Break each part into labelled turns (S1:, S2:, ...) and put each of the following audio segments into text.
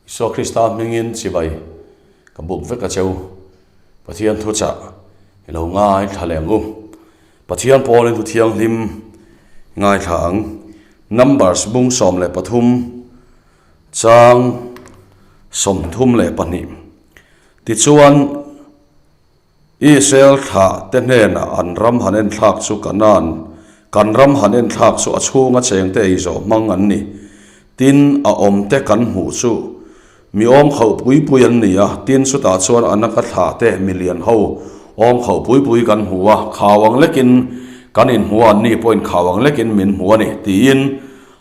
S1: Isua Krista hmingin chibai ka buk vek a cheu. Pathian thuchah i lo ngaithla leh ang u. Pathian pawlin thu thianghlim i ngaithla ang. Numbers bung 13 chang 32 Tichuan Israel thlah te hnenah an ram han en thlak chu Kanaan, kan ram han en thlak chu a chhunga chengte ei zawh hmang an ni. Tin, a awmte kan hmuh chu mi awm khauh pui pui an ni a, tin chutah chuan Anaka thlah te milian ho awm khauh pui pui kan hmu a, khau ang lekin kan inhmu a, anni pawhin khau ang lekin min hmu a ni, tiin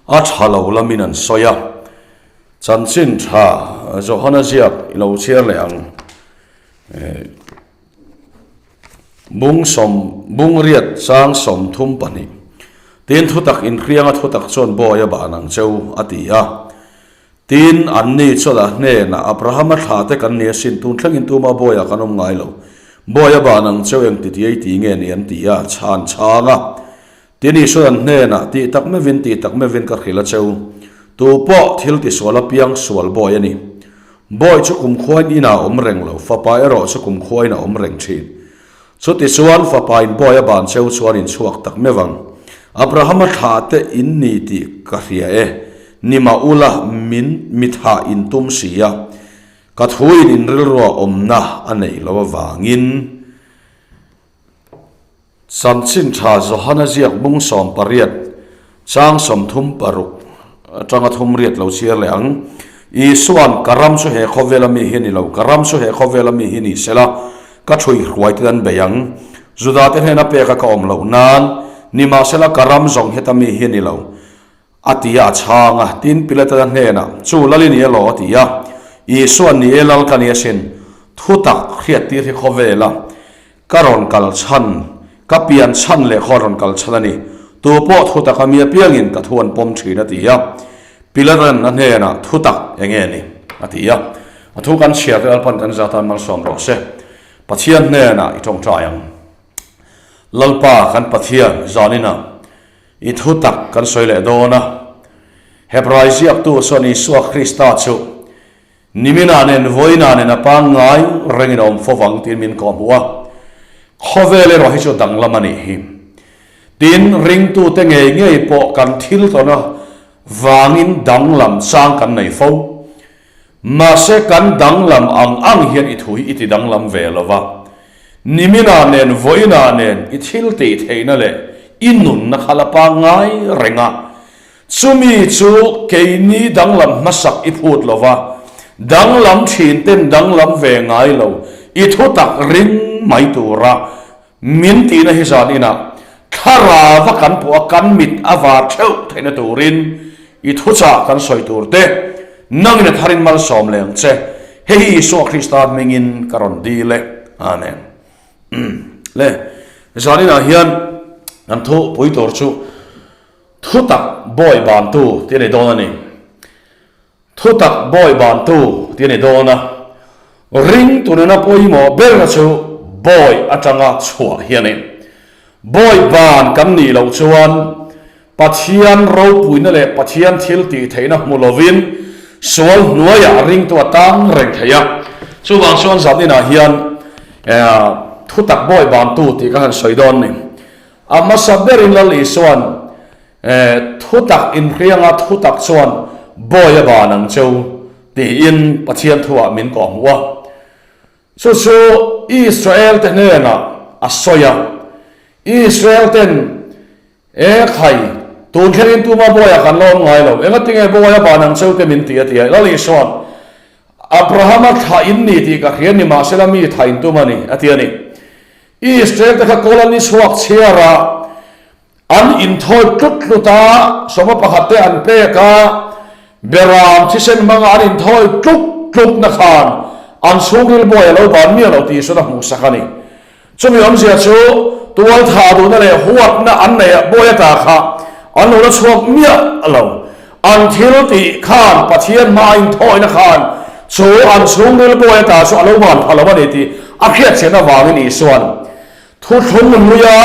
S1: a tha lo lamin an sawi a. Chanchin tha Johana ziak i lo chhiar leh ang. Bung sawm, bung riat chang 32. Tin thutak inhrianga thutak chuan bawi a ban ang cheu, a ti a. Tin, anni chuan a hnenah, Abrahama thla te kan ni asin, tun thlengin tuma bawiah kan awm ngai lo. Bawi a ban ang cheu eng titi ei ti nge ni an ti a, chhan chhang a. Tin Isuan an hnenah, Tih tak meuhin, tih tak meuhin ka hrilh a cheu. Tu pawh thil tisual apiang sual bawi a ni. Bawi chu kumkhuain inah a awm reng lo, fapa erawh chu kumkhuain a awm reng thin. Chutichuan fapain bawi a ban cheu chuan in chhuak tak meuh ang. Abrahama thlah te in ni tih ka hria e, ni mah ula min mithah in tum si a, ka thuin in rilruah awmna a neih loh avangin. Chanchin tha Johana ziak bung 18 chang 36 atanga 38 lo chhiar leh ang. Isua'n, Ka ram chu he khawvela mi hi a ni lo, ka ram chu he khawvela mi hi ni sela, ka thui hruai ten an bei ang. Judate hnena peka ka awm loh nan, nimahsela ka ram zawng heta mi hi a ni lo, a ti a, a chhang a. Tin, Pilata hnenah, Chu lal i ni elaw? a ti a. Isua'n, Ni e, lal ka ni asin, thutak hriattir hi khawvela Ka rawn kal chhan, ka pian chhan leh khaw rawn kal chhan a ni. Tu pawh thu taka mi apiangin ka thu an pawm thin a ti a. Pilaran a hnenah thu tak eng nge ni? a ti a. A thu kan chhiar te Lalpan kan zatan malsawm rawh se. Pathian hnenah i tawngtai ang. Lalpa kan Pathian zaninah i thu tak kan sawi leh dawn a. Hebrai ziaktu chuan Isua Krista chu Nimina nen vawiina nen a pangngai rengin a awm fo vang tiin min kawhhmuh a, khawvel erawh hi chu danglam a nih hi. Tin, ringtute ngei ngei pawh kan thil tawna vangin danglam chang kan nei fo. Mahse kan danglam ang ang hian i thu hi i ti danglam ve lo va. Nimina nen vawiina nen i thil tih theihna leh i nunna kha la pangngai reng a. Chumi chu keini danglam hmasak i phut lo va, danglam thin ten danglam ve ngai lo, i thutak ring mai tura min tihna hi zan inah thlarau va kan pawh a kan mit a var theuh theihna turin i thuchah kan sawi tur te nangin a tharin malsawm leh ang che. Hei hi Isua Krista hmingin ka rawn dil e. Amen. Le, zan inah hian kan thu pui tur chu. Thutak bawi bantu tih a ni dawn a ni. Thutak bawi bantu tih a ni dawn a. Ring tunena pawimawh berna chu bawi atanga chhuah hi a ni. Bawi ban kan nih loh chuan Pathian ropuina leh Pathian thil tih theihna hmu lovin sual hnuaiah ringtu a tang reng thei a. Chuvang chuan zaninah hian thutak bawi bantu tih ka han sawi dawn a ni. A hmasa berin Lal Isua'n thutak inhrianga thutak chuan bawi a ban ang cheu tiin Pathian thuah min kawhhmuh a. Chu chu Israel te hnenah a sawi a. Israel ten, E khai, tun thlengin tuma bawiah kan la awm ngai lo, engatinge bawi a ban ang cheu te min ti a ti a. Lal Isua'n, Abrahama thlah in ni tih ka hria ni mahsela mi thah in tum a ni, a ti a ni. Israel te kha kawl an ni chhuak chhiar a, an inthawi tlut tlut a, sawma pakhat te an pek a, Beram thisen hmanga an inthawi tluk tluk na khan an chhungril buai a lo ban miah lo tih sawn a hmuhsak a ni. Chumi awmzia chu tual tha duhna leh huatna an neih ah buai ata kha an lo la chhuak miah lo. An thil tih khan Pathian hma a inthawina khan chu an chhungril buai ata chu a lo ban pha lo a ni tih a hriatchian avangin Isua'n thuthlung hluia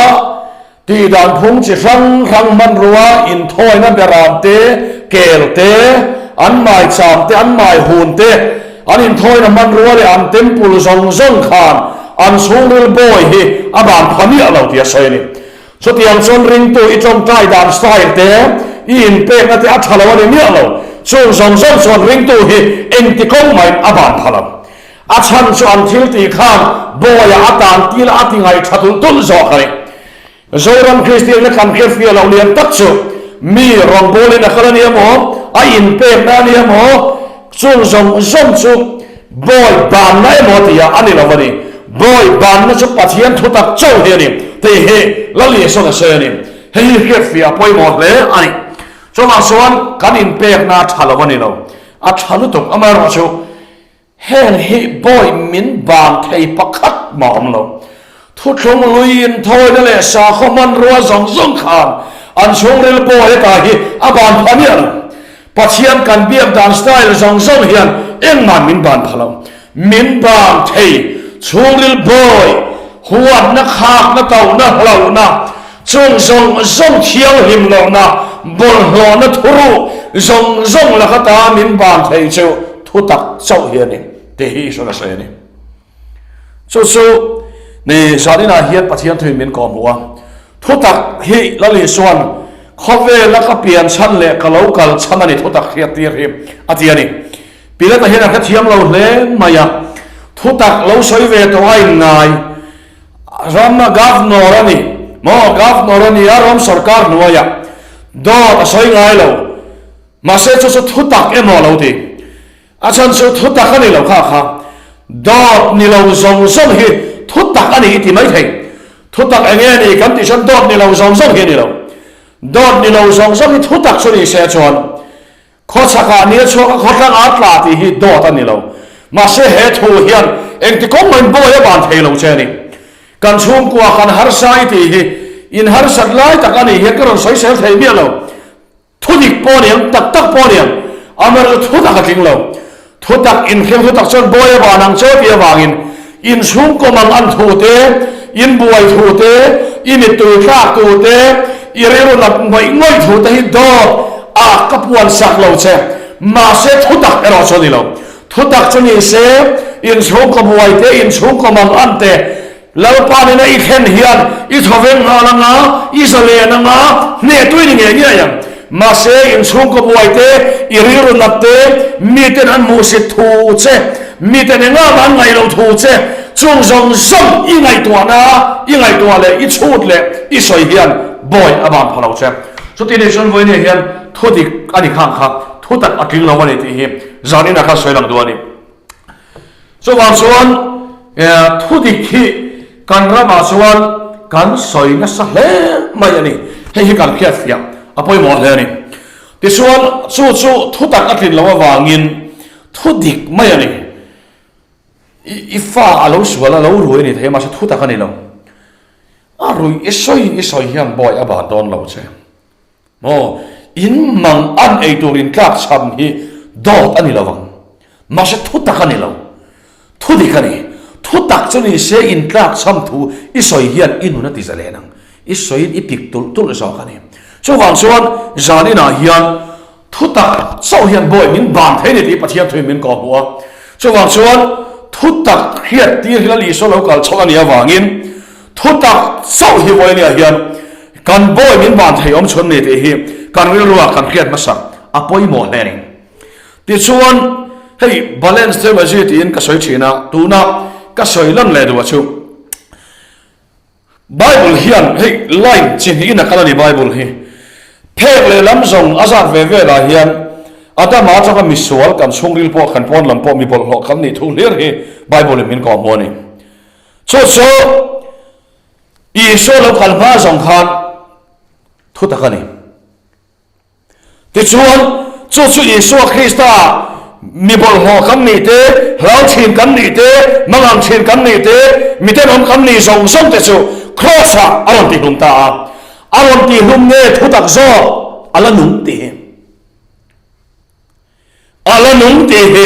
S1: tihdan phung chi hrang hrang hmanrua inthawina beram te, kel te, An maicham te, an maihun te, an inthawina hmanrua leh an temple zawng zawng khan an chhungril bawi hi a ban pha miah lo tih a sawi a ni. Chutiang chuan ringtu i tawngtai dan style te, i inpekna te a tha lo a ni miah lo. Chung zawng zawng chuan ringtu hi engti kawng mahin a ban pha lo. A chhan chu an thil tih khan bawiah a tan til a a ti ngaih tha tulh tulh zawk a ni. Zoram Kristianna kan hriatfiah loh lian tak chu mi rawngbawlin a kal a nia maw, a inpekna a nia maw, chung zawng zawng chu bawi banna emaw tia a ni lo a ni. Bawi banna chu Pathian thutak chauh hi a ni tih hi Lal Isuan a sawi a ni. Hei hi hriatfiah a pawimawh hle a ni. Chuvang chuan kan inpekna a tha lo a ni lo, a tha lutuk. Amaherawhchu Heng hi bawi min ban thei pakhat mah awm lo. Thuthlung lui inthawina leh sakhaw hmanrua zawng zawng khan an chhungril bawi ata hi a ban pha miah lo. Pathian kan biak dan style zawng zawng hian engmah min ban pha lo. Min ban thei chhungril bawi, huatna, khakna, tohna, hlauhna, chung zawng zawng thianghlim lohna, bawlhhlawhna thuruh zawng zawng laka ta min ban thei chu thutak chauh hi a ni tih hi Isuan a sawi a ni. Chu chu ni zaninah hian Pathian thuin min kawhhmuh a, thutak hi Lal Isuan khawvela ka pian chhan leh ka lo kal chhan a ni thutak hriattir hi a ti a ni. Pilata hian a hrethiam lo hle mai a, thutak lo sawi ve tawh a inngai. Rama Governor a ni maw? Governor a ni a, ram sorkar hnuaiah dawt a sawi ngai lo. Mahse chu chu thutak emaw a lo ti. A chhan chu thutak a ni lo kha kha. Dawt ni lo zawng zawng hi thutak a ni i ti mai thei. Thutak eng nge ni kan tih chuan dawt ni lo zawng zawng hi a ni lo. Dawt ni lo zawng zawng hi thutak chu ni se chuan Khawchhakah ni a chhuak a, khawthlang a tla tih hi dawt a ni lo. Mahse he thu hian engti kawng mahin bawi a ban thei lo che a ni. Kan chhungkua kan harsa i tih hi in harsat lai tak a nih hian ka rawn sawisel thei miah lo. Thu dik pawh a ni ang, tak tak pawh a ni ang, amaherawhchu thu tak a tling lo. Thutak inhriam thutak chuan bawi a van ang che tih avangin in chhungkaw mang an thu te, in buai thu te, i mittui tlak tu te, i rilru nat ngawih ngawih thu te hi dawt a ka puan sak lo che. Mahse thutak erawh chu a ni lo. Thutak chu ni se in chhungkaw buai te, in chhungkaw mang an te, Lalpa nena i thlen hian i thawveng nghal anga, i zalen anga, hneh tui ni ngei ngei ang. Mahse, inchhungkaw buai te, i rilru nat te, miten an hmuhsit thu che, miten engah mah an ngaih loh thu che, chung zawng zawng i ngaihtuahna, i ngaihtuah leh i chhut leh i sawi hian bawi a ban pha lo che. Chuti nih chuan vawinia hian thu dik a ni khang kha, thu tak a tling lo a ni tih hi zaninah khan sawi lang duh a ni. Chuvang chuan thu dik hi kan ramah chuan kan sawi nasa hle mai a ni. Hei hi kan hriatfiah a pawimawh hle a ni. Tichuan chu chu thu tak a tlin loh avangin thu dik mai a ni. I fa a lo sual a lo rui a ni thei a mahse thu tak a ni lo. A ruih i sawi i sawi hian bawi a ban dawn lo che. Maw, in mang an ei tur in tlak chham hi dawt a ni lo vang. Mahse thu tak a ni lo. Thu dik a ni. Thu tak chu ni se in tlak chham thu i sawi hian i nun a ti zalen ang. I sawiin i pik tulh tulh zawk a ni. Chuvang chuan zan inah hian thu tak chauh hian bawi min ban thei a ni tih Pathian thuin min kawhhmuh a. Chuvang chuan thu tak hriat tir hi Lal Isua lo kal chho a nih avangin Thutak chauh hi vawinia hian kan bawi min van thei awm chhun ni tih hi kan rilruah kan hriat hmasa a pawimawh hle a ni. Tichuan, hei balance theology tiin ka sawi thin a, tuna ka sawi lan leh duh chu Bible hian hei line chi hnihin a kal a ni Bible hi. Phek lehlam zawng a zat ve velah hian Adama atanga misual kan chhungril pawh kan pawn lam pawh mi bawlhhlawh kan nih thu hlir hi Bible in min kawhhmuh a ni. Chu chu Isua lo kal hma zawng khan thu tak a ni. Tichuan, chu chu Isua Krista mi bawlhhlawh kan nih te, hlau thin kan nih te, mangang thin kan nih te, mi tenawm kan nih zawng zawng te chu Kraws-ah a rawn tihlum ta a. A rawn tihlum nge thu tak zawk a la nung tih hi. A la nung tih hi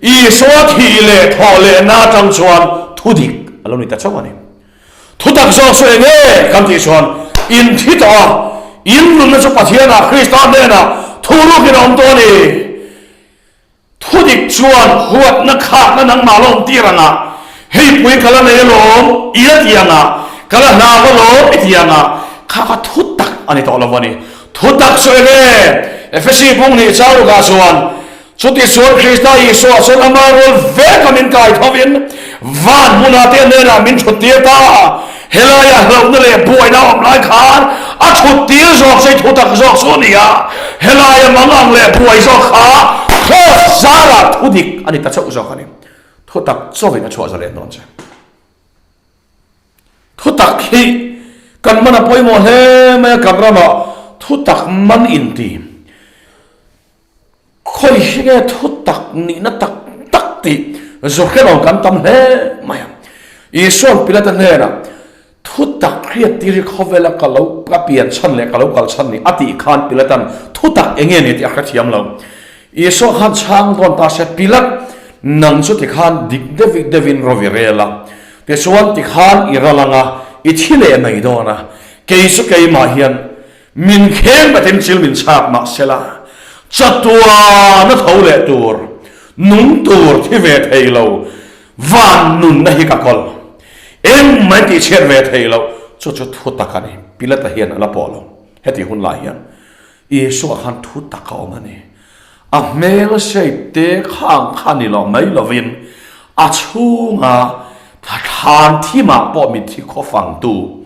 S1: Isua thih leh thawh lehna atang chuan thu dik a lo ni ta chauh a ni. Thu tak zawk chu eng nge kan tih chuan in thi tawh a, in nunna chu Pathianah Krista hnenah thu rukin a awm tawh a ni. Thudik chuan huatna khakna nangmah la awm tir ang a, hei pui ka la nei alawm i la ti ang a, ka la hlau alawm i ti ang a, kha kha thutak a ni tawh lo a ni. Thutak chu eng nge? Efesi bung hnih Charukah chuan, Chutichuan Krista Isua chuan ama rual veka min kai thovin van hmunah te hnenah min thut tir ta a. Helaia hlauhna leh buaina a awm lai khan a thut tir zawk chu i thutak zawk chu a ni a, helaia mangang leh buai zawk kha Kraws zarah thudik a ni ta chauh zawk a ni. Thutak chauhin a chhuah zalen dawn che. Thutak hi kan man a pawimawh hle mai a, kan ramah thutak man inti. Khawi hi nge thutak nihna tak tak tih zawhre lo kan tam hle mai a. Isua'n Pilata hnenah, Thutak hriattir hi khawvela ka lo ka pian chhan leh ka lo kal chhan ni a tih khan Pilata'n thutak eng nge ni tih a hrethiam lo. Isua khan chhang dawn ta se, Pilat, nang chu tikhan dik deuh deuhin ro i rel a, tichuan tikhan i ral ang a, i thi leh mai dawn a, kei chu keimah hian Min kheng patin chil min chhak mah sela, chatuana tho leh tur, nung tur thi ve thei lo, van nunna hi ka kawl. Engmah tih chhiat ve thei lo, chu chu thu tak a ni. Pilata hian a la pawh lo. Heti hun lai hian Isua khan thu tak a awm a ni. A hmel shape te khang kha ni lo mai lovin a chhunga thlan thimah pawh mitthi khaw fangtu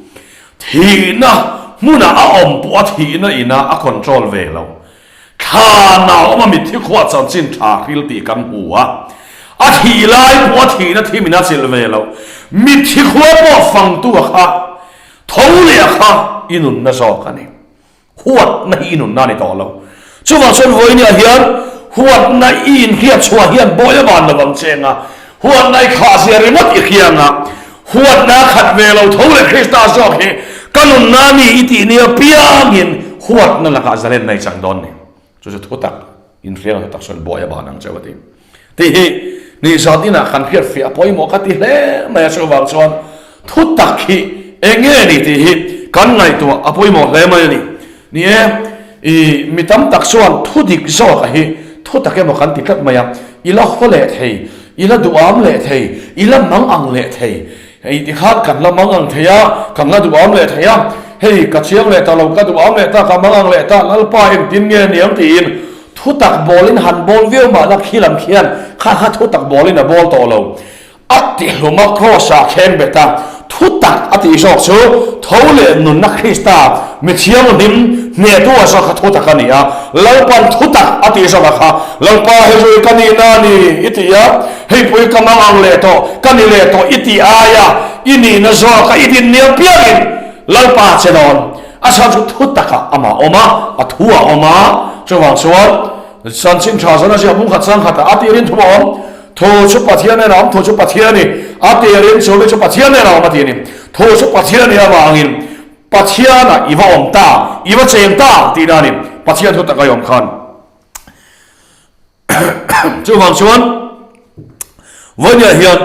S1: thihna hmunah a awm pawh a thihna ina a control ve lo. Thlan a awm a mitthi khuah chanchin tha hril tih kan hmu a, a thih lai pawh a thihna thim in a chilh ve lo. Mitthi khua pawh fangtu a kha tho leh a kha i nunna zawk a ni. Huatna hi i nunna a ni tawh lo. Chuvang chuan vawinia hian huatna i inhriat chhuah hian bawi a van lo ang che anga, huatna i khah zia ringawt i hria anga, huatna a khat ve lo tho leh Krista zawk hi ka nunna a ni i tih nia piangin huatna lakah zalenna i chang dawn ni. Chu chu thu tak inhriang thu tak chuan buai a ban ang cheu a ti. Tih hi nihzat inah kan hriat fiah a pawimawh ka ti hle mai a, chuvang chuan thu tak hi eng nge ni tih hi kan ngaihtuah a pawimawh hle mai a ni. Ni e, i mi tam tak chuan thu dik zawk a hi thu tak emaw kan ti tlat mai a, i la haw leh thei, i la duham leh thei, i la mang ang leh thei. Hei ti khan kan la mang ang thei a, kan la duham leh thei a, hei ka chiang leh ta lo, ka duham leh ta, ka mang ang leh ta, Lalpa engtin nge niang tiin thutak bawlin han bawl viau mah la khi lam khian kha kha thutak bawlin a bawl tawh lo. A ti hlum a, Kraws ah khen bet a, thutak a tih zawk chu tho leh nunna Krista mi thianghlim hnehtu a zawk kha thutak a ni a, Lalpan thutak a tih zawk a kha Lalpa hei chu i ka nihna a ni i ti a, Hei pui ka mang ang leh tawh, ka ni leh tawh i tih aia i nihna zawka i din nia piangin Lalpa che dawn. A chhan chu thu takah amah awm a, a thu a awm a, chuvang chuan chanchin tha zawn a ziak bung khat chang khatah a tirin thu a awm, Thu chu Pathian nen a awm, thu chu Pathian a ni, a tirin chu mi chu Pathian nen a awm a ti a ni. Thu chu Pathian nih avangin Pathianah i va awm ta, i va cheng ta tihna a ni, Pathian thu taka i awm khan. Chuvang chuan vawinia hian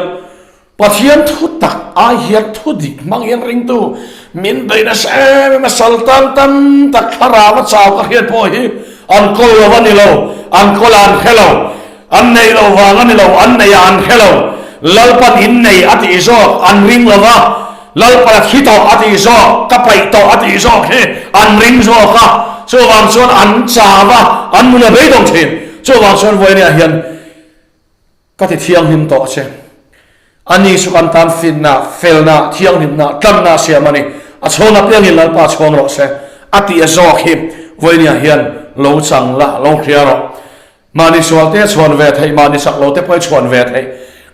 S1: Pathian thu tak ai hian thu dik hmang hian ringtu min bei nasa em em a, sal tan tam tak thlarau a chau ka hriat pawh hi an kawl lo a ni lo, an kawl a an hre lo, an neih lo vang a ni lo, an neih a an hre lo, Lalpan in nei a tih zawk an ring lo va, Lalpan a thi tawh a tih zawk, ka paih tawh a tih zawk hi an ring zawk a, chuvang chuan an chau a, an nun a beidawng thin. Chuvang chuan vawinia hian ka ti thianghlim tawh che. Ani chu kan tan finna, felna, thianghlimna, tlanna siam a ni. A chhawn apiangin Lalpa chhawn rawh se a tih a zawk hi vawinia hian lo chang la, lo hria rawh. Mahni sualte a chhuan ve theih, mahni sak lote pawh i chhuan ve theih.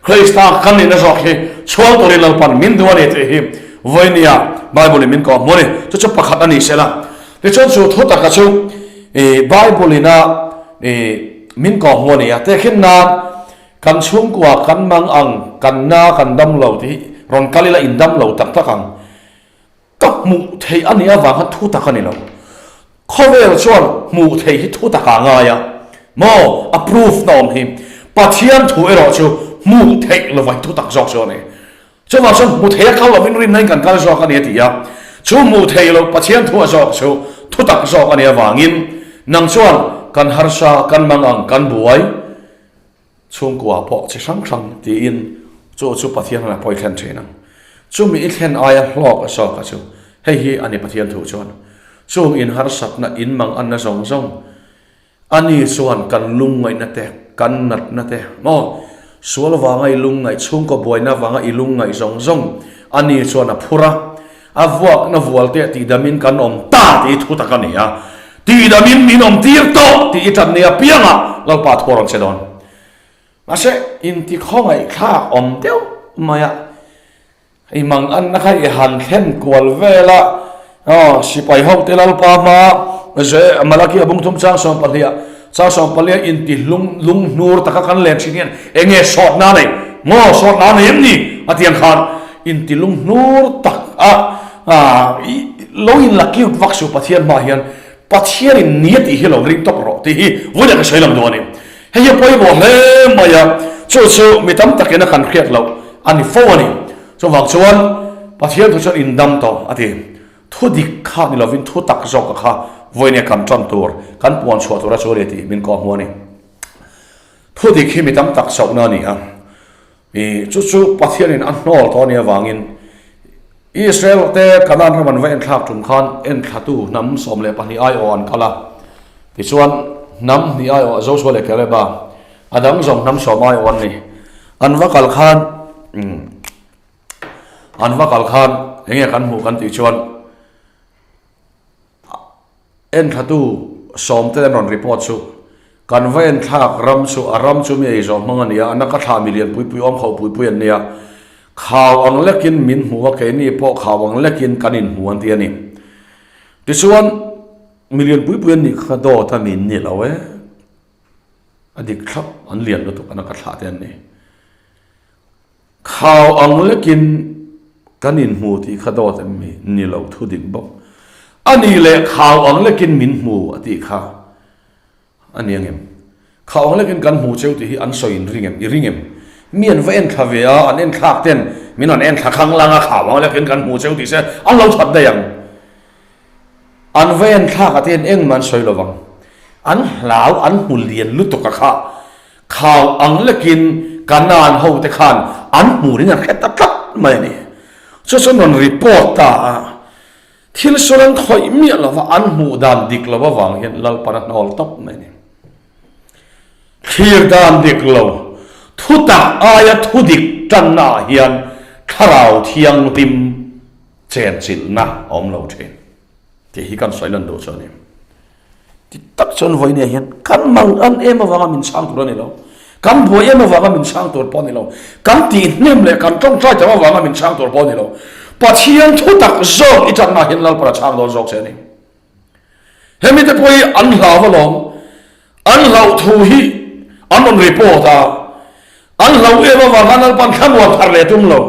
S1: Krista kan nihna zawk hi chhuang turin Lalpan min duh a ni tih hi vawinia Bible-in min kawh hmu a ni. Chu chu pakhat a ni sela. Tichuan chu thu taka chu Bible-in a min kawh hmu a ni a. Tehkhin nan kan chhungkua kan mang ang, kan na kan dam lo tih hi rawn kal ila in dam lo tak tak ang. Ka hmuh theih a nih avang khan thu tak a ni lo. Khawvel chuan hmuh theih hi thu takah a ngai a, maw? A proof na awm hi. Pathian thu erawh chu hmuh theih lova hi thu tak zawk chu a ni. Chuvang chuan hmu thei a kal lovin rinna in kan kal zawk a ni a ti a. Chu hmuh theih loh Pathian thu a zawk chu thu tak zawk a nih avangin nang chuan kan harsa, kan mangang, kan buai. Chhungkua pawh chi hrang hrang tiin chu chu Pathian hnenah pawh i thlen thin ang. Chumi i thlen aia hlawk a zawk a chu hei hi a ni Pathian thu chuan. Chung in harsatna in mang anna zawng zawng a ni chuan kan lungngaihna te, kan natna te maw sual vanga i lungngaih, chhungkaw buaina vanga i lungngaih zawng zawng a ni chuan a phur a. A vuakna vual te tihdamin kan awm ta tih i thu tak a ni a, tihdamin min awm tir tawh tih i tan nia piangah Lalpa thu a rawn che dawn. Mahse, intikhawngaihthlak awm deuh mai a, i mang anna kha i han thlen kual vel a, aw sipai ho te Lalpa hma ze Malaki a bungthum chang sawmpahnih ah chang sawmpalia inti lung lunghnur taka kan len thin hian eng nge sawtna nei maw sawtna nei em ni a tiang khan Inti lunghnur tak a lo in la cute vak suh Pathian hmaah hian Pathian in ni a tih hi lo ring tawp rawh tih hi vawiin ka sawi lang duh a ni. Hei hi a pawimawh hle mai a, chu chu mi tam takin a kan hriat loh a ni fo a ni. Chuvang chuan Pathian thu chuan in dam tawh a ti. Thu dik kha ni lovin thu tak zawk a kha vawiin kan tan tur, kan puan chhuah tur a chu a ni tih min kawhhmuh a ni. Thu dik hi mi tam tak chauhna a ni a. I chu chu Pathianin a hnawl tawh a nih avangin Israel te Kanaan ram an va enthlak tum khan enthlatu hnam 12 aiawh an kal a. Tichuan hnam hnih aiawh Joshua leh Caleb-a a dang zawng hnam sawm aiawh an ni. An va kal khan an va kal khan enge kan hmuh kan tih chuan Enthlatu sawmte an rawn report chu, Kan va enthlak ram chu a ram chu mi ei zawh hmang a nia, a naka thlah mi lian pui pui awm kho pui pui an nia. Khau ang lekin min hmu a, keini pawh khau ang lekin kan inhmu an ti a ni. Tichuan, mi lian pui pui an nih kha dawt a min ni lo e. A dik thlap, an lian lutuk a naka thlah te an ni. Khau ang lekin kan inhmu tih kha dawt em mi? Ni lo, thu dik bawk. A nih leh khau ang lekin min hmu a tih kha a ni angem? Khau ang lekin kan hmu cheu tih hi an sawi in ring em? I ring em? Mi an va enthla ve a, an enthlak ten min rawn enthla khang lang a, khau ang lekin kan hmu cheu tih se an lo that daih ang. An va enthlak ah te hian engmah an sawi lo vang. An hlau, an hmu lian lutuk a kha. Khau ang lekin Kanaan ho te khan an hmurin an hre ta tlat mai a ni. Chu chuan rawn report ta a, thil sawn an khawih miah lo va, an hmuh dan dik lo avang hian Lalpan a hnawl tawp mai a ni. Thlir dan dik lo, thutak aia thudik tanna ah hian Thlarau Thianghlim chenchilhna a awm lo thin tih hi kan sawi lan duh chu a ni. Ti tak chuan vawinia hian kan mang an em avanga min chhang tur a ni lo. Kan buai em avanga min chhang tur pawh a ni lo. Kan tihhnem leh kan tawngtai tam avanga min chhang tur pawh a ni lo. Pathian thu tak zawk i tanna hian Lalpan a chhang dawn zawk che a ni. Hemi te pawh hi an hlau alawm. An hlauh thu hi an rawn report a. An hlauh em avanga Lalpan thlamuan thar leh tum lo.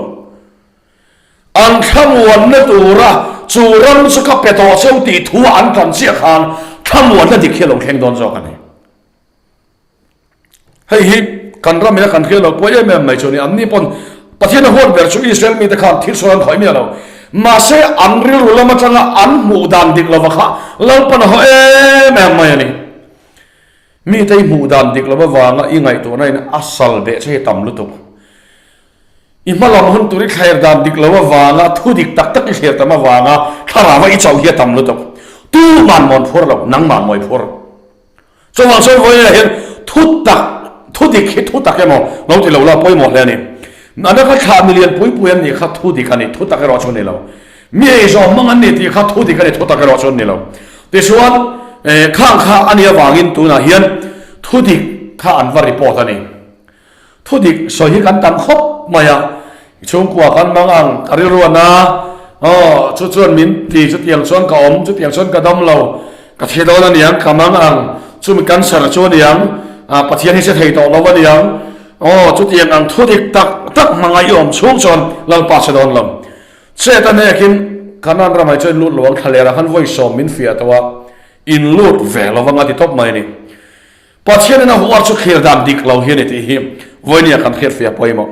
S1: An thlamuanna tura chu ram chu ka pe tawh cheu tih thu an tan chiah khan thlamuanna dik hi a lo thleng dawn zawk a ni. Hei hi kan ram ina kan hriat loh pawi em em mai chu a ni. Anni pawn Pathian a huat ber chu Israel mite khan thil sual an khawih miah lo. Mahse an rilru lam atanga an hmuh dan dik lova kha Lalpan a haw em em mai a ni. Mite i hmuh dan dik lova vanga i ngaihtuahna in a sal beh che hi tam lutuk. I hmalam hun tur i thler dan dik lo avanga thu dik tak tak i thler tam avanga thlarau a i chauh hi a tam lutuk. Tuman mawn phur lo, nangmah mawi phur. Chuvang chuan vawiinah hian thu tak, thu dik hi thu tak emaw lo ti lo la pawimawh hle a ni. Nana kha thlah milian pui pui an nih kha thu dik a ni, thu tak erawh chu a ni lo. Mi eizawm hmang an ni tih kha thu dik a ni, thu tak erawh chu an ni lo. Tichuan, khang kha a nih avangin tunah hian thu dik kha an va report a ni. Thu dik sawi hi kan tam khawp mai a, chhungkua kan mang ang, ka rilru a na, aw chu chuan min ti, chutiang chuan ka awm, chutiang chuan ka dam lo, ka thi dawn a niang, ka mang ang, chumi cancer chu a niang, ah Pathian hi che thei tawh lo a niang, aw chutiang ang thu dik tak tak hmanga i awm chhung chuan Lalpa che dawn lo. Chet a hnekin Kanan ramah hi chuan lut lo ang, thlalerah khan vawi sawm min fiah tawh a, in lut ve lo vang a ti tawp mai a ni. Pathianin a huar chu thlir dan dik lo hi a ni tih hi vawinia kan hriatfiah pawimawh.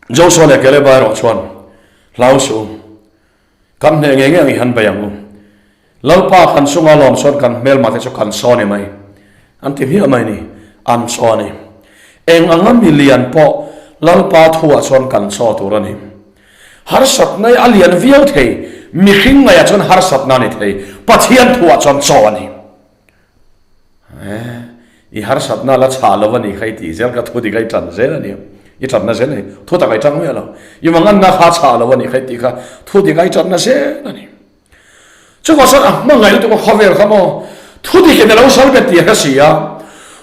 S1: Joshua leh Caleb-a erawh chuan, Hlau suh u, kan hneh ngei ngei ang i han bei ang u. Lalpa kan chunga lawm chuan kan hmelmate chu kan saw ni mai. An ti hmiah mai ni, an saw a ni. Eng anga milian pawh Lalpa thuah chuan kan chaw tur a ni. Harsatna hi a lian viau thei, mihring ngaihah chuan harsatna a ni thei, Pathian thuah chuan chaw a ni. I harsatna la chhah lo a ni kha i tih zel kha thu dik a i tan zel a ni. I tanna zel a ni. Thu tak a i tang miah lo. I manganna kha a chhah lo a ni kha i tih kha thu dik a i tanna zel a ni. Chuvang chuan a hmangaih lutuk a khawvel kha maw thu dikin a lo sal bet tih a hre si a,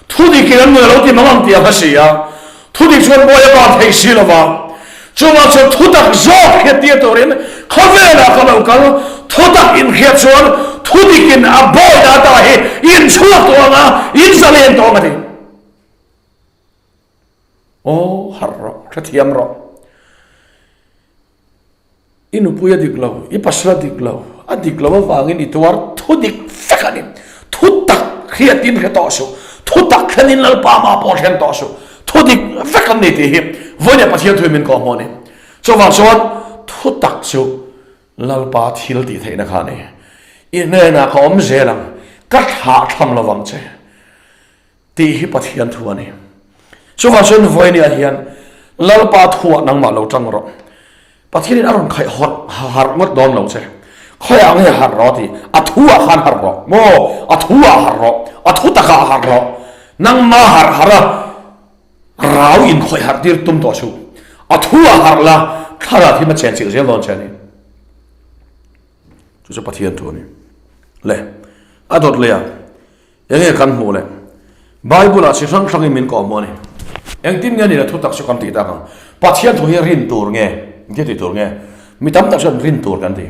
S1: thu dikin an nun a lo ti mang ang tih a hre si a, thu dik chuan mawi a ban thei si lo va. Chuvang chuan thu tak zawk hriat tir turin khawvelah ka lo kal, thu tak inhriat chuan thu dikin a bawi ata hi inchhuak tawh ang a, inzalen tawh ang a ti. Aw harh rawh, hrethiam rawh. I nupui a dik lo, i pasal a dik lo, a dik lo avangin i tuar thu dik vek a ni. Thu tak hriatin hre tawh suh, thu tak thlenin Lalpa mah pawh thlen tawh suh, thu dik vek an ni tih hi vawiin Pathian thuin min kawhhmuh a ni. Chuvang chuan thu tak chu Lalpa thil tih theihna kha a ni. I hnenah ka awm zel ang, ka thlah tham lovang che. Tih hi Pathian thu a ni. Chuvang chuan vawinia hian Lalpa thuah nangmah lo tang rawh. Pathianin a rawn khaih hawrh harh ngawt dawn lo che. Khawiah nge harh rawh tih? A thuah khan harh rawh. Maw? A thuah harh rawh. A thu takah harh rawh. Nangma harh harh a, rau inkhawih harh tir tum tawh suh. A thuah harh la, thlarau hi ma chenchilh zel dawn che a ni. Chu chu Pathian thu a ni. Le, a dawt leh a. Enge kan hmuh leh? Bible-ah chi hrang hrangin min kawhhmuh a ni. Engtin nge ni le thutak chu kan tih tak ang? Pathian thu hi rin tur nge? Engtin tih tur nge? Mi tam tak chuan rin tur kan ti.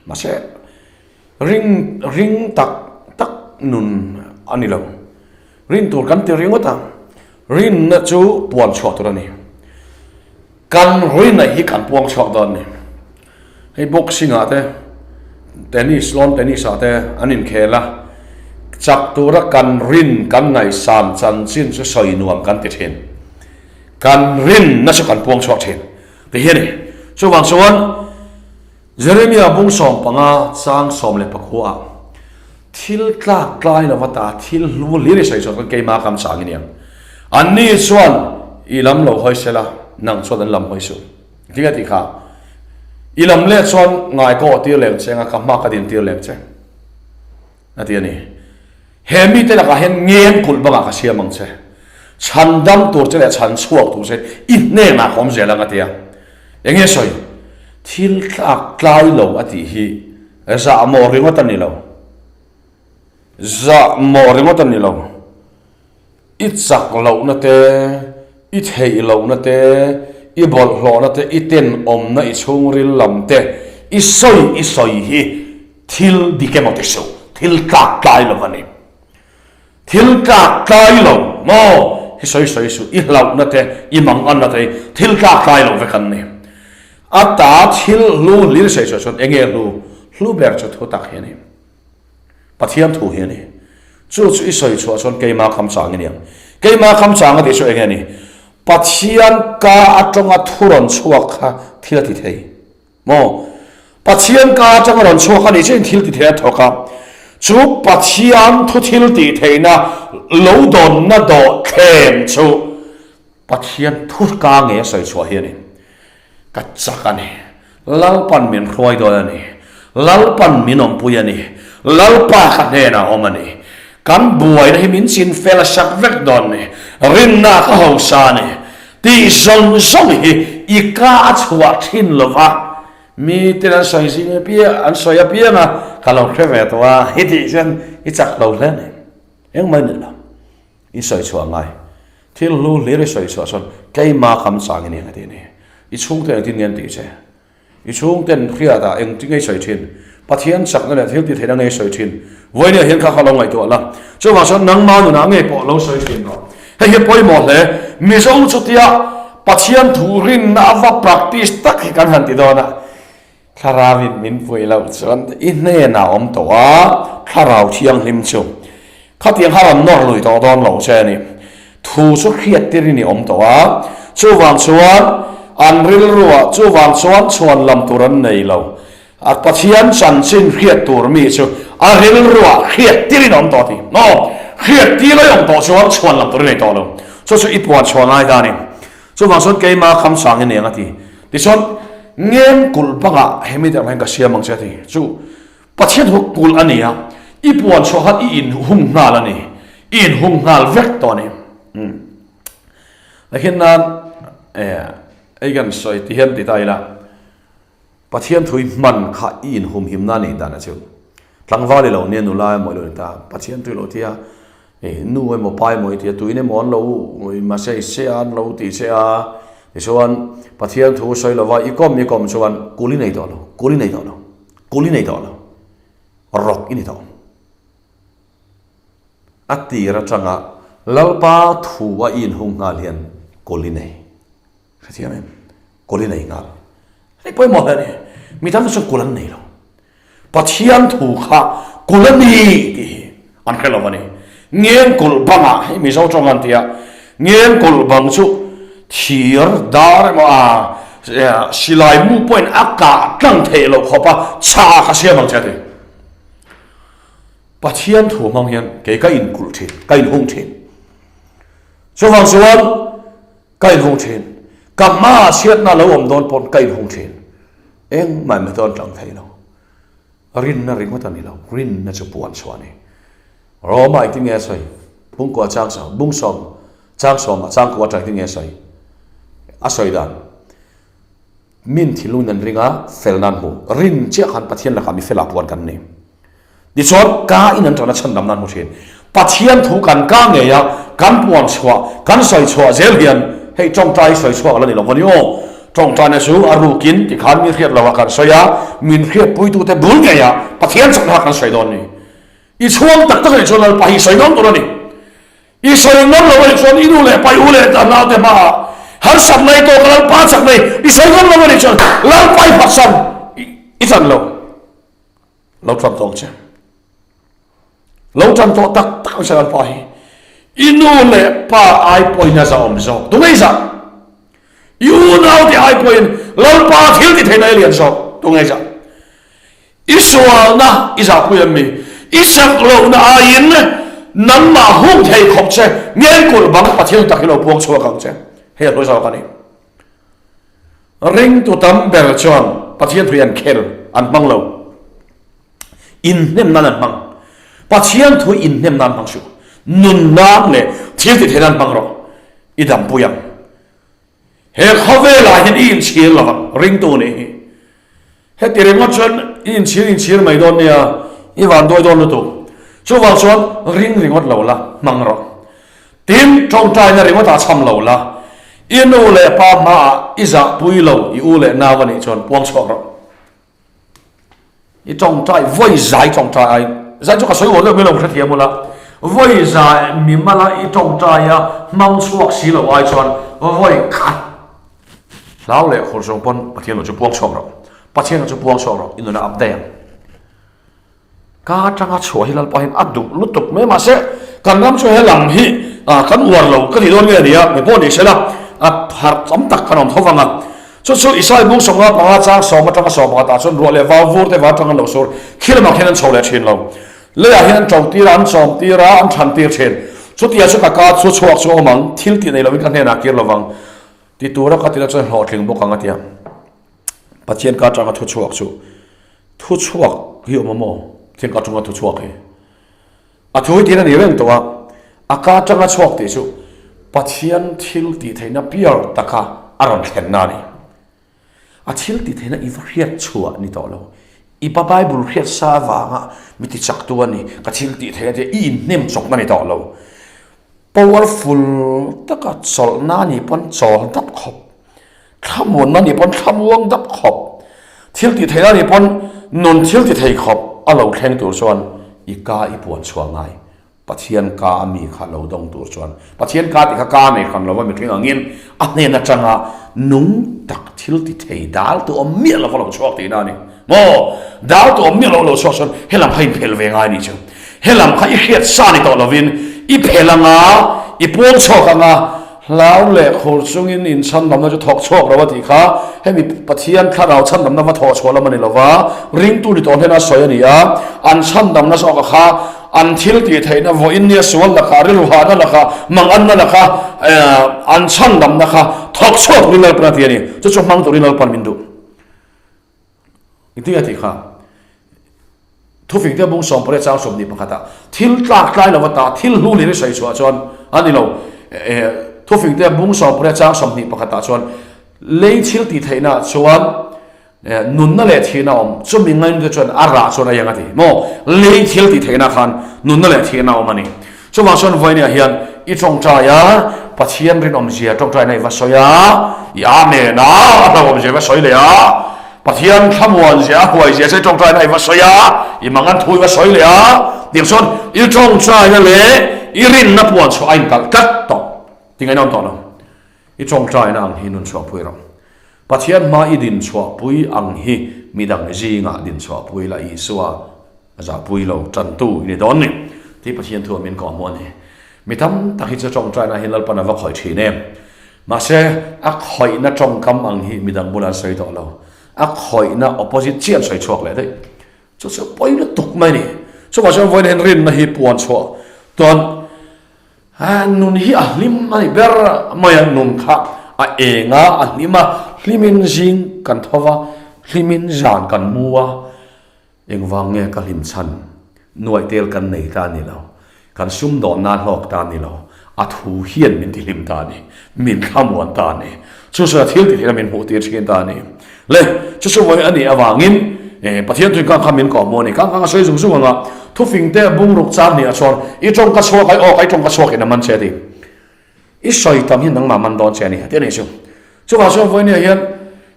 S1: Mahse, ring ring tak tak nun a ni lo. Rin tur kan ti ringawt a, rinna chu puan chhuah tur a ni. Kan rinna hi kan puang chhuak dawn a ni. Hei boxing ah te, tennis, lawn tennis ah te an inkhel a, chak tura kan rin, kan ngaihsan chanchin chu sawi nuam kan ti thin. Kan rinna chu kan puang chhuak thin. Ti hi a ni. Chuvang chuan Jeremia bung 15 chang 14 ah thil tlak tlai lova ta thil hlu hlir i sawi chhuak chuan keimah kam chang i ni ang. Anni chuan i lam lo hawi sela, nang chuan an lam hawi suh. Tinge tih kha? I lam leh chuan ngai ka awh tir leng che anga ka hma ka din tir leng che a ti a ni. He mite lakah hian ngen kulh bangah ka siam ang che. Chhan dam tur che leh chhan chhuak tur che i hnenah ka awm zel ang a ti a. Enge sawi? Thil tlak tlai lo a tih hi zah mawh ringawt a ni lo. Zah mawh ringawt a ni lo. I chak lohna te, i theih lohna te, i bawlhhlawhna te, i tenawmna, i chhungril lam te, i sawi i sawi hi thil dik emaw ti suh, thil tlak tlai lo a ni. Thil tlak tlai lo maw hi sawi sawi suh, i hlauhna te, i manganna te hi thil tlak tlai lo vek an ni. A ta thil hlu hlir sawi sawi chuan enge hlu? Hlu ber chu thu tak hi a ni. Pathian thu hi a ni. Chu chu i sawi chhuah chuan keima kham chang i ni ang. Keima kham chang a tih chu enge a ni? Pathian ka atanga thu rawn chhuak kha thil a ti thei maw? Pathian ka atanga rawn chhuak a nih chuan thil ti thei a thawk a. Chu Pathian thu thil tih theihna lo dawnna dawh thlem chu Pathian thu ka nge a sawi chhuah hi a ni. Ka chak a ni. Lalpan min hruai dawn a ni. Lalpan min awmpui a ni. Lalpa ka hnenah a awm a ni. Kan buaina hi min chin fel a sak vek dawn a ni. Rinna ka hausa a ni. Tih zawng zawng hi i ka a chhuah thin lo va, mi ten an sawi zing apiang, an sawi apiang a, ka lo hre ve tawh a, hi tih chuan i chak lo hle a ni. Engmah i ni lo. I sawi chhuah ngai. Thil hlu hlir i sawi chhuah chuan keima kam chang i ni ang a ti a ni. I chhungte engtin nge an tih che? I chhungten hriatah engtin nge i sawi thin? Pathian chakna leh thil tihtheihna nge i sawi thin? Vawinia hian kha kha lo ngaihtuah la. Chuvang chuan nangma nunah ngei pawh lo sawi thin rawh. Hei hi pawimawh hle. Mizo chutia Pathian thu rinna a va practice tak hi kan han ti dawn a. Thlarauin min puih loh chuan i hnenah awm tawh a, Thlarau Thianghlim chu khatiang kha rawn nawr lui tawh dawn lo che a ni. Thu chu hriat tirin i awm tawh a, chuvang chuan an rilruah chuvang chuan chhuan lam tur an nei lo. A Pathian chanchin hriat tur mi chu a rilruah hriat tirin awm tawh a ti. Maw? Hriat tir a awm tawh chuan chhuan lam tur i nei tawh lo. Chu chu i puan chhuah ngai ta a ni. Chuvang chuan keima kham sang i neng a ti. Tichuan, Ngem kulh bangah hemi te ang hian ka siam ang che a ti. Chu Pathian thu kulh a ni a, i puan chhuah khan i inhung nghal a ni. I inhung nghal vek tawh a ni. Umm. Nakhin nan eh ei kan sawi ti hian ti ta ila. Pathian thui hman kha i inhumhimna a nih dan a chu. Tlangval i lo nia nula emaw i lo ni ta, Pathian tui lo tia eh nu emaw pa emaw i tia tuin emaw an lo mahse i se a an lo ti che a, tichuan Pathian thu sawi lova i kawm i kawm chuan kul i nei tawh lo, kul i nei tawh lo, kul i nei tawh lo, rawk i ni tawh. A tir atanga Lalpa thu a i inhung nghal hian kul i nei. Hrethiam em? Kul i nei nghal. Hei pawimawh hle a ni. Mi tam chu kul an nei lo. Pathian thu kha kul a ni tih hi an hre lo a ni. Ngeng kulh bangah, hei Mizo tawng an ti a, ngeng kulh bang chu thir dar emaw a silai mu pawhin a kah tlang theih loh khawp a chhah ka siam ang che a ti. Pathian thu hmang hian kei ka inkulh thin, ka inhung thin. Chuvang chuan Ka inhung thin. Ka hmaah chhiatna lo awm dawn pawn ka inhung thin. Engmah mi dawn tlang thei lo. Rinna ringawt a ni lo. Rinna chu puan chhuah a ni. Roma engtin nge a sawi? Bungkua chang sawm, bung sawm, chang sawmah changkua atang engtin nge a sawi? A sawi dan. Min thinlungin an ring a, felna an hmu. Rin chiah khan Pathian lakah mi fela puan kan ni. Tichuan, ka in an tana chhandamna an hmu thin. Pathian thu kan ka ngei a, kan puan chhuah, kan sawi chhuah zel hian hei tawngtai sawi chhuak a la ni lo va ni aw. Tawngtaina chu a rukin tikhan mi hriat lovah kan sawi a, min hriatpuitute bul ngei a Pathian chakna kha kan sawi dawn ni. I chhuang tak tak a nih chuan Lalpa hi sawi ngam tur a ni. I sawi ngam lo a nih chuan i nu leh pa, i u leh ta naute hmaah harsatna i tawk a, Lalpa chakna i i sawi ngam lo a nih chuan Lalpa i phatsan i chan lo. Lo tan tawh ang che. Lo tan tawh tak tak ang che Lalpa hi. I nu leh pa ai pawhin a zahawm zawk. Tunge i zah? I unaute ai pawhin Lalpa thil ti theihna i lian zawk. Tunge i zah? I sualna i zahpui em mi? I chak lohna aiin nangmah hung thei khawp che ngenkulh bang Pathian tak hi lo puang chhuak ang che. Hei a hlu zawk a ni. Ringtu tam ber chuan Pathian thui an khel an hmang lo. Inhnem nan an hmang. Pathian thui inhnem nan hmang suh. Nun nan leh thil ti thei nan hmang rawh. I dampui ang. He khawvelah hian i inchhir lo vang, ringtu nih hi. Heti ringawt chuan i inchhir inchhir mai dawn nia, i van dawi dawn lutuk. Chuvang chuan ring ringawt lo la, hmang rawh. Tin, tawngtaina ringawtah chham lo la, i nu leh pa hmaah i zahpui lo, i u leh nau a nih chuan puang chhuak rawh. I tawngtai, vawi zai tawngtai ai, zai chu ka sawi uar deuh mai lo, hrethiam ula, vawi zai mi mala i tawngtai a hmang chhuak si lo ai chuan vawi khat hlau leh khur zawng pawn Pathian lo chu puang chhuak rawh, Pathian lo chu puang chhuak rawh, i nuna up daih ang. Ka atanga chhuah hi Lalpa hian a duh lutuk mai mahse kan ram chu he lam hi kan uar lo ka tih dawn nge a ni a, mi pawh ni sela a harh tam tak kan awm tho vang a. Chu chu Isai bung sawmnga panga chang sawm atanga sawm pakhat ah chuan ruah leh vau vur te va atang an lo sur khi lamah khian an chho leh thin lo. Leiah hian an to tir a, an chawm tir a, an than tir thin. Chutia chu ka ka chu chhuak chu awm ang, thil tih nei lovin ka hnenah kir lovang ti tura ka tina chuan hlawhtling bawk ang a ti a. Pathian ka atanga thu chhuak chu thu chhuak hi awm a maw? Pathian ka atanga thu chhuak hi a thu hi tiin a ni reng tawh a, a ka atanga chhuak tih chu Pathian thil tih theihna piar taka a rawn thlenna a ni. A thil tih theihna i va hriat chhuah ni tawh lo. I pa Bible hriat sa avanga mi ti chaktu a ni, ka thil tih theihna te i inhnem chawkna ni tawh lo. Powerful taka chawlhna ni pawn chawl dap khawp, thlamuanna ni pawn thlamuang dap khawp, thil tih theihna ni pawn nun thil ti thei khawp a lo thleng tur chuan i ka i puan chhuah ngai. Pathian ka a mi kha lo dawng tur chuan Pathian ka tih kha ka nei hran lova mihring angin a hnen atanga nung tak thil ti thei dal tu awm miah lova lo chhuak tihna a ni. Maw? Dal tu awm miah lo lo chhuak chuan helam kha inphel ve ngai a nih chu. Helam kha i hriat sa ni tawh lovin i phel anga, i puang chhuak anga. Hlau leh khur chungin in chhandamna chu thawk chhuak lo a tih kha hemi Pathian thlarau chhandamna va thawh chhuah lam a ni lo va, ringtu ni tawh hnena sawi a ni a, an chhandamna zawka kha an thil tih theihna vawiin nia sual lakah, rilru hahna lakah, manganna laka an chhandamna kha thawk chhuak turin Lalpan a ti a ni. Chu chu hmang turin Lalpan min duh. Engtin a tih kha? Thufingte bung sawmpariat chang 21 ah thil tlak tlai lova ta thil hlu lir i sawi chhuah chuan a ni lo. Thufingte bung 18 chang 21 ah chuan lei thil tih theihna ah chuan nunna leh thihna a awm. Chumi ngainute chuan a rah chuan a iang a ti maw? Lei thil tih theihna khan nunna leh thihna a awm a ni. Chuvang chuan vawinia hian i tawngtai a, Pathian rinawmzia tawngtaina i va sawi a, i Amen a, a hlauhawmzia i va sawi leh a, Pathian thlamuanzia, a huaizia che tawngtaina i va sawi a, i mangan thu i va sawi leh a, tiang chuan i tawngtaina leh i rinna puan chhuah a inkalh tlat tawh. Tingainawm tawh lo. I tawngtaina ang hi nun chhuahpui rawh. Pathian hma i din chhuahpui ang hi midang zingah din chhuahpui la Isua a zahpui lo tantu i ni dawn ni tih Pathian thu a min kawhhmuh a ni. Mi tam tak hi chu tawngtaina hi Lalpan a va khawih thin em. Mahse, a khawihna tawngkam ang hi midang bulah an sawi tawh lo. A khawihna opposite chiah an sawi chhuak leh daih. Chu chu pawi lutuk mai a ni. Chuvang chuan vawiin hian rinna hi puan chhuah chuan Nun hi a hlim a ni ber mai a, nun kha a eng a, a hlim a, hlimin zing kan tho va, hlimin zan kan mu a, engvang nge ka hlim chhan nuaih tel kan nei ta ni lo, kan sumdawnna hlawk ta ni lo, a thu hian min ti hlim ta a ni, min thlamuan ta a ni, chu chuan a thil tih theihna min hmuh tir thin ta a ni. Le, chu chu vawi a nih avangin Pathian thuin kang kha min kawh maw ni? Kang kha ka sawi zung zung ang a, thufing te bungruk chang hnih ah chuan i tawng ka chhuak ai aw, i tawng ka chhuak in a man che a ti. I sawi tam hi nangmah man dawn che a ni a ti a nih chu. Chuvang chuan vawi nia hian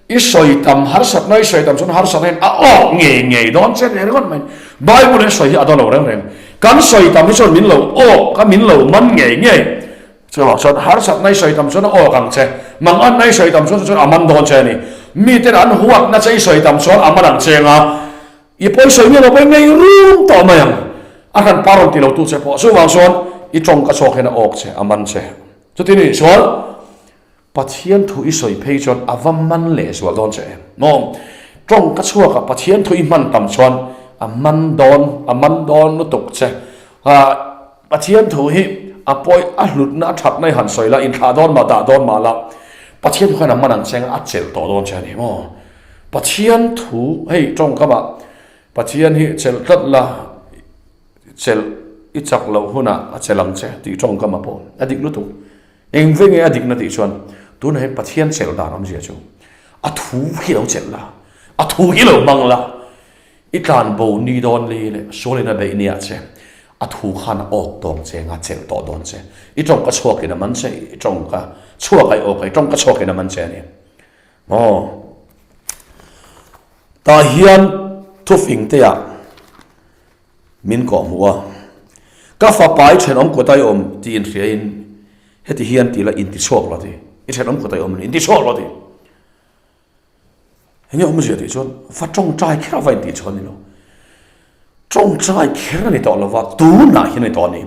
S1: i sawi tam harsatna i sawi tam chuan harsatna hian a awk ngei ngei dawn che a ni ringawt mai. Bible in sawi hi a daw lo reng reng. Kan sawi tam hi chuan min lo awk a, min lo man ngei ngei. Chuvang chuan harsatna i sawi tam chuan a awk ang che, manganna i sawi tam chuan chuan a man dawn che a ni. Miten an huatna che i sawi tam chuan a man ang che anga i pawi sawi miah lo pawhin ngei rum tawh mai ang. A hran pa rawn ti lo tu che pawh chuvang chuan i tawngka chhuak hian a awk che, a man che. Chuti ni chuan Pathian thu i sawi phei chuan a va man leh zual dawn che em? Maw? Tawngka chhuakah Pathian thu i hman tam chuan a man dawn, a man dawn lutuk che. Pathian thu hi a pawi, a hlutna, a thatna i han sawi la, inthlah dawn mah, dah dawn mah la, Pathian thu khan a man ang che anga a chelh tawh dawn che a ni maw? Pathian thu, hei tawngkamah Pathian hi chelh tlat la, chelh i chak loh hunah a chelh ang che tih tawngkamah pawh a dik lutuk. Eng ve nge a dikna tih chuan tunah hian Pathian chelh dan awmzia chu a thu hi lo chelh la, a thu hi lo hmang la, i tlan bo ni dawn li leh sualin a beih nia che, a thu khan a awk tawng che nga chelh tawh dawn che, i tawngka chhuakin a man che, i tawngka chhuak a i awk a, i tawngka chhuakin a man che a ni. Aw. Tah hian thufing te ah Min kawh hmuh a, Ka fapa i thenawm kut a i awm tih inhriain heti hian ti la intichhuak lo ti. I thenawm kut a i awm intichhuak lo ti. Enge awmzia tih chuan va tawngtai kher a va intih chuan ni lo. Tawngtai kher a ni tawh lo va, tunah hian a ni tawh a ni.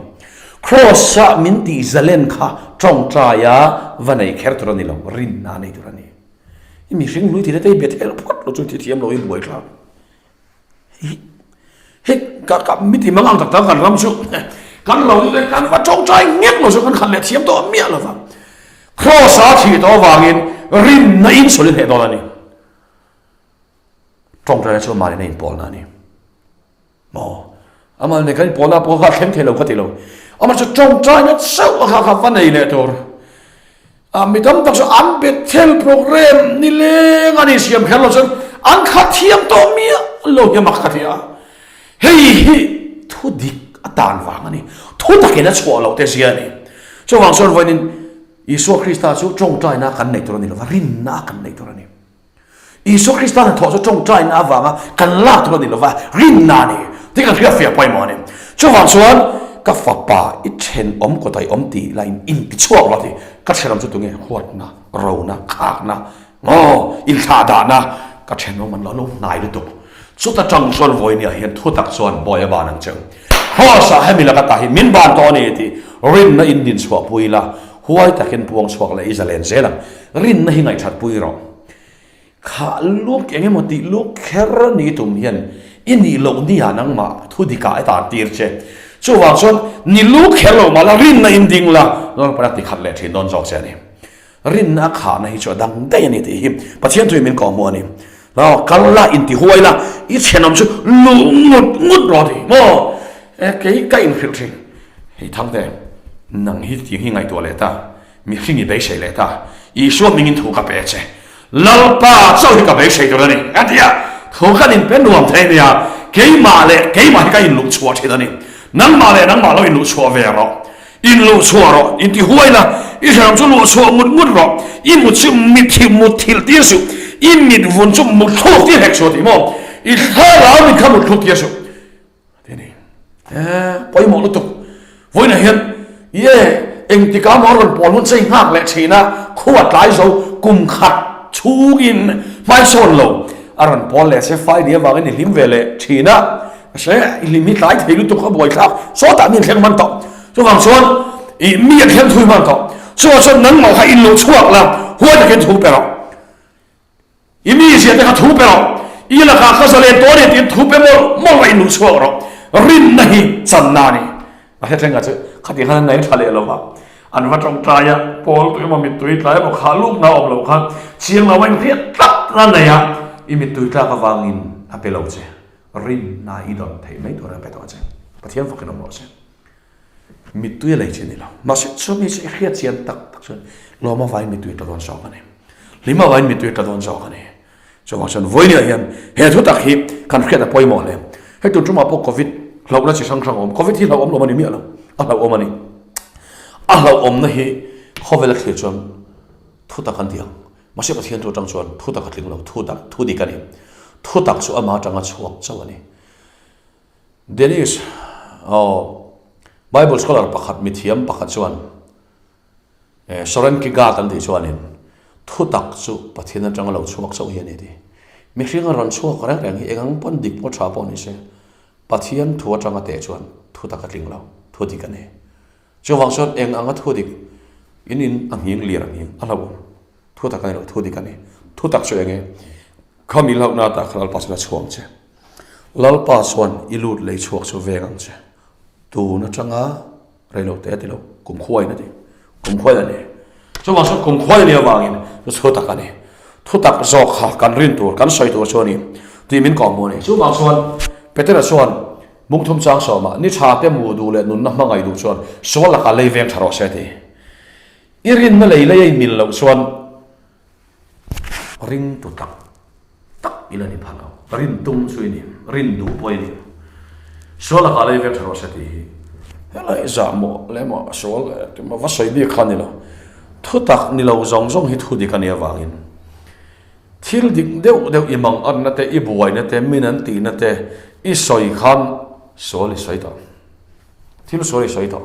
S1: Kraws-a min tih zalen kha tawngtaia va nei kher tur a ni lo, rinna nei tur a ni. I mihring hlui thil te i bet helh phawt lo chu thi thiam lo i buai thlak. Hei ka ka mi ti mang ang tak tak kan ram chu kan lo ni kan va tawngtai ngek lo chu kan khan leh thiam tawh miah lo va. Kraws a thih tawh avangin rinna in sawi hneh dawn a ni. Tawngtaina chu amah nen a inpawlna a ni. Maw? Amah nen kan inpawlna pawh kha a thleng thei lo ka ti lo. Amah chu tawngtaina chauh a kha kha va nei leh tur. A mi tam tak chu an Bethel program nileng an insiam kher lo chuan an khat thiam tawh miah lo hi a mak ka ti a. Hei hi thu dik a tan vang a ni. Thu takin a chhuah loh te zia a ni. Chuvang chuan vawiin Isua Krista chu tawngtaina kan nei tur a ni lova, rinna kan nei tur a ni. Isua Krista hnathawh chu tawngtaina avanga kan lak tur a ni lova, rinna a ni tih kan hriatfiah pawimawh a ni. Chuvang chuan ka fapa i thenawm kawt a i awm tih la in inti chhuak lo a ti. Ka thenawm chu tunge? Huatna, rona, khakna, aw, inthlahdahna ka thenawm an lo lo hnai lutuk. Chuta tang chuan vawinia hian thutak chuan bawi a ban ang cheu. Kraws-ah hemi laka tah hi min ban tawh a ni tih rinna in din chhuahpui la. Huai takin puang chhuak leh i zalen zel ang. Rinna hi ngaihthat pui rawh. Kha luk eng emaw tih luk kher ni tum hian i nih loh nia nangmah thu dikah i tan tir che. Chuvang chuan ni luk kher lo mah la rinna in ding la, Lalpan a ti khat leh thin dawn zawk che a ni. Rinna a khahna hi chu a dang daih a ni tih hi Pathian thuin min kawhhmuh a ni. Lau kal la intihuai la, i thenawm chu luh ngut ngut rawh ti maw? E kei ka inhrilh thin. Hei Thangte, nang hi tiang hi ngaihtuah leh ta, mihring i beisei leh ta, Isua hmingin thu ka pe che. Lalpa chauh hi ka beisei tur a ni, a ti a. Thu kan inpe nuam thei nia, keimah leh keimah hi ka inluh chhuah thin a ni. Nangmah leh nangmah lo inluh chhuah ve rawh. In luh chhuah rawh, in ti huai la, i hreawm chu luh chhuah ngut ngut rawh, i mut chu mit hi mut thilh tir suh, i mit vun chu mut thluk tir hek suh tih maw, i thlarau mit kha mut thluk tir suh ti a ni. E, pawimawh lutuk. Vawiinah hian ye engtika maw rawn pawl hun chei nghak leh thin a, khua tlai zo kum khat chhungin hmaisawn lo a rawn pawl leh se fai ni avangin i hlim ve leh thin a. Mahse, i hlim hi tlai thei lutuk a buaithlak sawtah mi an thleng hman tawh. Chuvang chuan i mi an thleng thui hman tawh. Chuvang chuan nangmah kha in lo chhuak la, huai takin thu pe rawh. I mi zia te kha thu pe rawh. I lakah ka zalen tawh a ni tiin thu pe mawlh mawlh la in luh chhuak rawh. Rinna hi channa a ni. A hrethleng kha chu khati khan an ngaih tha leh lo va. An va tawngtai a, pawl tui emaw mittui tlai emaw kha lukna a awm loh khan chiang lo a inhriat tlat a nei a, i mittui tlak avangin a pe lo che. Rinna i dawn theih mai tur a pe tawh che. Pathian fakin awm rawh se. Mittui a lei chi a ni lo. Mahse chumi chu i hriat chian tak tak chuan lawm avangin mittui tla dawn zawk a ni. Hlim avangin mittui tla dawn zawk a ni. Chuvang chuan vawinia hian he thu tak hi kan hriat a pawimawh hle. Hei tun tumah pawh Covid hlauhna chi hrang hrang a awm. Covid hi hlauhawm lo a ni miah lo. A hlauhawm a ni. A hlauhawmna hi khawvel a thlir chuan thu tak an ti ang. Mahse Pathian thu atang chuan thu tak a tling lo, thu tak, thu dik a ni. Thu tak chu ama atanga chhuak chauh a ni. Dennis, aw, Bible scholar pakhat, mithiam pakhat chuan, eh, Soren Kierkegaard an tih chuanin, thu tak chu Pathian atanga lo chhuak chauh hi a ni ti. Mihring a rawn chhuak reng reng hi engang pawn dik pawh tha pawh ni se, Pathian thu atanga teh chuan thu tak a tling lo, thu dik a ni. Chuvang chuan eng anga thu dik in in a nghing lir a nghing a hlauh awm. Thu tak a ni lo, thu dik a ni. Thu tak chu eng e? Khami hlauhna atah kha Lalpa chuan a chhuang che. Lalpa chuan i lut lei chhuak chu veng ang che. Tun atanga rei lo te a ti lo, kum khuaiin a ti. Kum khuaiin a ni. Chuvang chuan kum khuai a nih avangin chu thu tak a ni. Thu tak zawk kha kan rin tur, kan sawi tur chu a ni tih min kawhhmuh a ni. Chuvang chuan Petera chuan Bungthum chang sawmah, Ni tha te mu duh leh nunna hmangaih duh chuan sual lakah lei veng tha rawh se ti. I rinna lei lei a inmil loh chuan ring tu tak tak i la ni pha lo. Rin tum chu i ni, rin duh pawh i ni. Sual lakah lei veng tha rawh se tih hi helai zahmawh leh emaw sual emaw va sawi bik kha a ni lo. Thutak ni lo zawng zawng hi thu dik a nih avangin Thil dik deuh deuh i mang anna te, i buaina te, min an tihna te i sawi khan sual i sawi tawh. Thil sual i sawi tawh.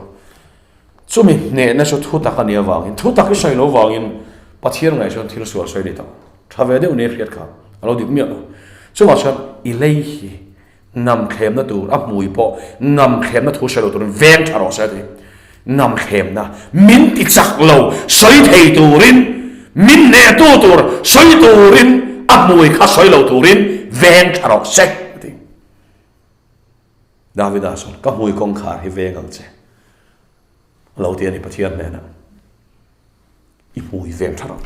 S1: Chumi hnehna chu thu tak a nih avangin, thu tak i sawi lo vangin Pathian ngaih chuan thil sual sawi a ni tawh. Tha ve deuh nia hriat kha a lo dik miah lo. Chuvang chuan i lei hi Ngamthlemna tur a hmui pawh ngamthlemna thu hre lo turin veng tha rawh se a ti. Ngamthlemna min ti chak lo sawi thei turin, min hnehtu tur sawi turin a hmui kha sawi lo turin veng tha rawh se a ti. Davida chuan ka hmui kawngkhar hi veng ang che a lo ti a ni Pathian hnenah. I hmui veng tha rawh.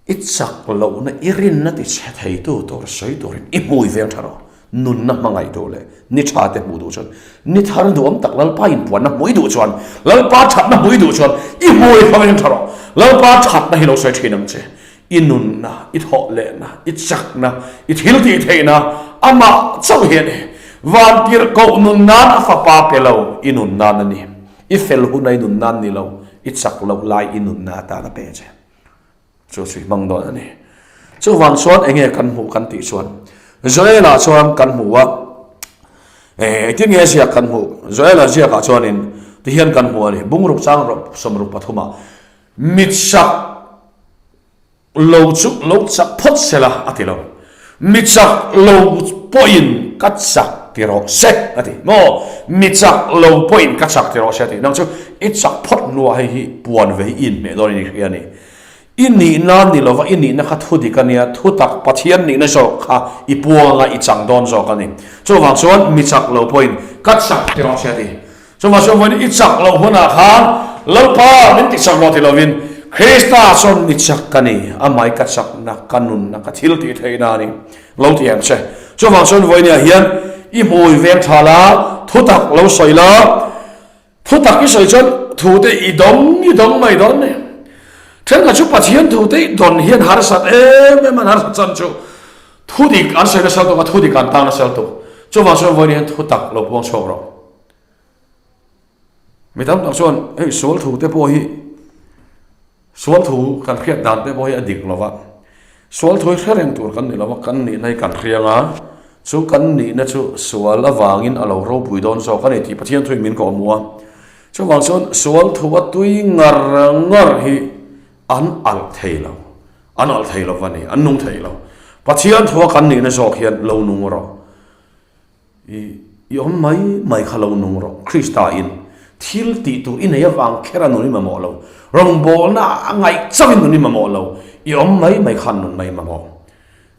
S1: I chak lohna, i rinna ti chhe theitu tur sawi turin i hmui veng tha rawh. Nunna hmangaih duh leh ni tha te hmuh duh chuan, ni thar duhawm tak Lalpa inpuanna hmuh i duh chuan, Lalpa thatna hmuh i duh chuan i hmui kha veng tha rawh. Lalpa thatna hi lo sawi thin ang che. I nunna, i thawh lehna, i chakna, i thil tih theihna amah chauh hi a ni. Vantirhkoh nun nan a fapa pe lo, i nun nan a ni. I fel hun a i nun nan ni lo, i chak loh lai i nunna atan a pe che. Chu chu i hmang dawn a ni. Chuvang chuan eng nge kan hmuh kan tih chuan Joel-ah chuan kan hmu a, engtin nge ziak kan hmuh? Joel-a ziakah chuanin tihian kan hmu a ni, Bungruk chang 63 ah mitsak lo chu lo chak phawt se la a ti lo. Mi chak lo pawhin ka chak. chak ti rawh se a ti. Maw? Mi chak lo pawhin ka chak ti rawh se a ti. Nang chu i chak phawt hnuah hei hi puan ve hi i inhmeh dawn in i hria a ni. I nihna ni lova i nihna kha thu dik a nia, thu tak Pathian nihna zawk kha i puang anga i chang dawn zawk a ni. Chuvang chuan mi chak lo pawhin ka chak ti rawh se a ti. Chuvang chuan vawiin i chak loh hunah khan Lalpa min ti chak rawh ti lovin Krista chuan mi chak ka ni, amah i ka chakna, ka nunna, ka thil tih theihna a ni lo ti ang che. Chuvang chuan vawiin ah hian i hmui veng tha la, thu tak lo sawi la, Thu tak i sawi chuan thu te i dawng i dawng mai dawn ni. Thenkhat chu Pathian thu te i dawn hian harsat em em an harsat chan chu thu dik an sawi nasa tuk a, thu dik an tang nasa tuk. Chuvang chuan vawiin hian thu tak lo puang chhuak rawh. Mi tam tak chuan hei sual thu te pawh hi Sual thu kan hriat dan te pawh hi a dik lo va, sual thu hi hre reng tur kan ni lo va, kan nihna hi kan hriang a, chu kan nihna chu sual avangin a lo ropui dawn zawk a ni tih Pathian thuin min kawhhmuh a. Chuvang chuan sual thu a tui ngar ngar hi an alh thei lo, an alh thei lo va ni, an nung thei lo. Pathian thua kan nihna zawk hian lo nung rawh. I i awm mai mai kha lo nung rawh. Krista in thil tih tur i nei avang kher a nun i mamawh lo. Rawngbawlna a ngaih chauhin nun i mamawh lo. I awm mai mai khan nun mai mamawh.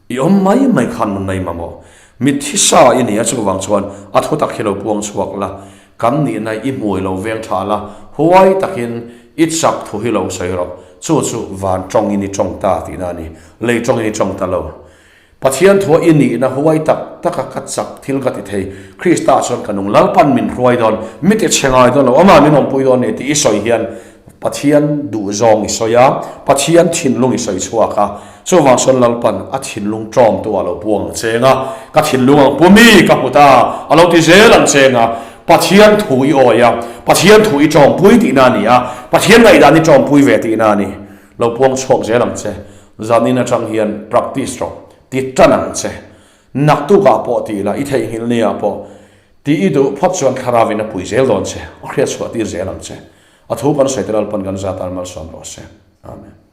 S1: I awm mai mai khan nun mai mamawh. Mitthi sa i nia chuvang chuan a thu tak hi lo puang chhuak la. Kan nihna i hmui lo veng tha la, huai takin i chak thu hi lo sawi rawh. Chu chu van tawngin i tawng ta tihna a ni. Lei tawngin i tawng ta lo. Pathian thua i nihna huai tak taka ka chak thil ka ti thei, Krista chuan ka nung Lalpan min hruai dawn, mi ti chhe ngai dawn lo, amah min awmpui dawn ni tih i sawi hian Pathian duhzawng i sawi a, Pathian thinlung i sawi chhuak a, chuvang chuan Lalpan a thinlung ṭawmtu a lo puang ang cheng a, ka thinlung ang pu mi ka hmu ta a lo ti zel ang cheng a, Pathian thu i awi a, Pathian thu i ṭawmpui tihna a ni a, Pathian ngaihdan i ṭawmpui ve tihna a ni. Lo puang chhuak zel ang che. Zanin atang hian practice rawh, ti tan ang che. Naktukah pawh ti la, i theihnghilh nia pawh ti i duh phawt chuan thlarauin a pui zel dawn che, a hriat chhuah tir zel ang che. A thu kan sawi te Lalpan kan zat tan malsawm rawh se. Amen.